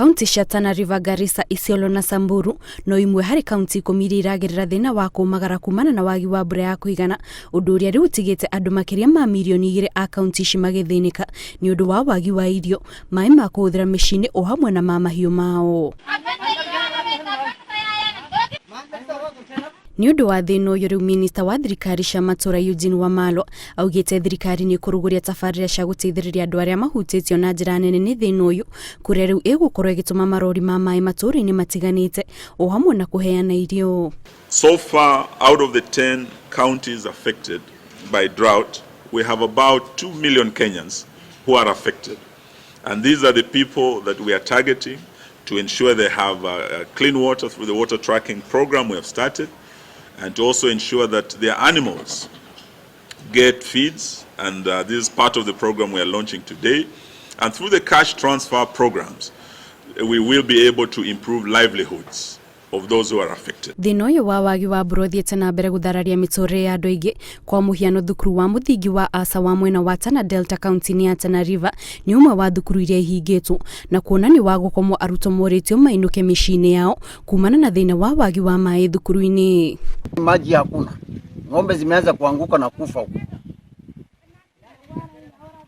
Kaunti cia Tana River, Garissa, Isiolo na Samburu no imwe harĩ kaunti 10 iria iragerera thĩna wa kũmagara kumana na wagi wa mbura ya kũigana, ũndũ ũrĩa rĩu ũtigĩte andũ makĩria ma mirioni 2 a kaunti ici magĩthĩnĩka nĩ ũndũ wa wagi wa irio, maĩ ma kũhũthĩra mĩciĩ-inĩ o hamwe na ma mahiũ mao. Nĩ ũndũ wa thĩna ũyũ rĩu minista wa thirikari cia matũra Eugene Wamalwa augĩte thirikari nĩ ĩkũrugũria tabarĩra cia gũteithĩrĩria andũ arĩa mahutĩtio na njĩra nene nĩ thĩna ũyũ, kũrĩa rĩu ĩgũkorwo ĩgĩtũma marori ma maĩ matũũra-inĩ matiganĩte o hamwe na kũheana irio. So far, out of the 10 counties affected by drought, we have about 2 million Kenyans who are affected. And these are the people that we are targeting to ensure they have clean water through the water tracking program we have started, and to also ensure that their animals get feeds. And this is part of the program we are launching today. And through the cash transfer programs, we will be able to improve livelihoods of those who are affected. Thĩna ũyũ wa wagi wa mbura ũthiĩte na mbere gũthararia mĩtũrĩre ya andũ aingĩ. Kwa mũhiano, thukuru wa mũthingi wa Asa wa mwena wa Tana Delta kaunti-inĩ ya Tana River nĩ ũmwe wa thukuru iria ihingĩtwo na kuona nĩ wa gũkomwo arutwo morĩtio mainũke mĩciĩ-inĩ yao kumana na thĩna wa wagi wa maĩ thukuru-inĩ. Maji hakuna, ng'ombe zimeanza kuanguka na kufa huko.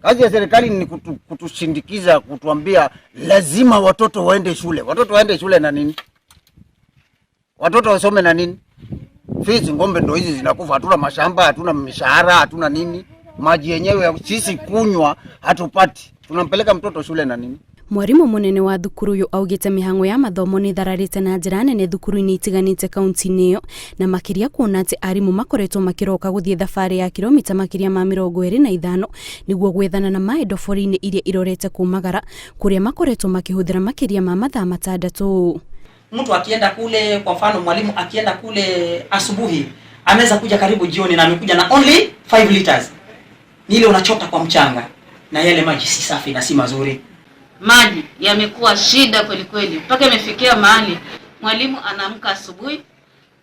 Kazi ya serikali ni kutushindikiza, kutuambia lazima watoto waende shule. Watoto waende shule na nini? Watoto wasome na nini? Fees, ng'ombe ndo hizi zinakufa. Hatuna mashamba, hatuna mishahara, hatuna nini. Maji yenyewe sisi kunywa hatupati. Tunampeleka mtoto shule na nini? Mwarimũ mũnene wa thukuru ũyũ augĩte mĩhang'o ya mathomo nĩ ĩthararĩte na njĩra nene thukuru-inĩ itiganĩte kaunti-inĩ ĩyo, na makĩria kuona atĩ arimũ makoretwo makĩroka gũthiĩ thabarĩ ya kilomita makĩria ma 25 nĩguo gwethana na maĩ ndobori-inĩ iria irorete kũmagara, kũrĩa makoretwo makĩhũthĩra makĩria ma mathaa 6. Mtu akienda kule, kwa mfano mwalimu akienda kule asubuhi, ameweza kuja karibu jioni na amekuja na only 5 liters. Ni ile unachota kwa mchanga na yale maji si safi na si mazuri. Maji yamekuwa shida kweli kweli, mpaka imefikia mahali mwalimu anaamka asubuhi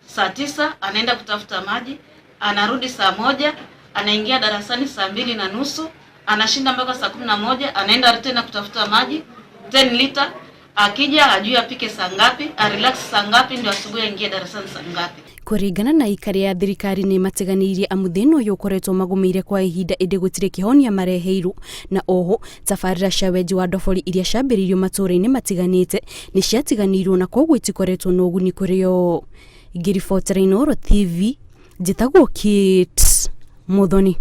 saa 9 anaenda kutafuta maji, anarudi saa 1, anaingia darasani saa 2:30, anashinda mpaka saa 11, anaenda tena kutafuta maji 10 lita. Akija ajui apike saa ngapi, arelax saa ngapi, ndio asubuhi aingie darasani saa ngapi. Kũringana na ikari ya thirikari nĩ matiganĩirie amu thĩna ũyũ ũkoretwo magũmĩire kwa ihinda, ĩndĩ gũtirĩ kĩhonia mareheirwo, na oho tabarĩra cia wenji wa ndobori iria ciambĩrĩirio matũũra-inĩ matiganĩte nĩ ciatiganĩirwo na koguo itikoretwo na ũguni kũrĩ o. Ngĩribotera Inooro TV, njĩtagwo Kate Muthoni.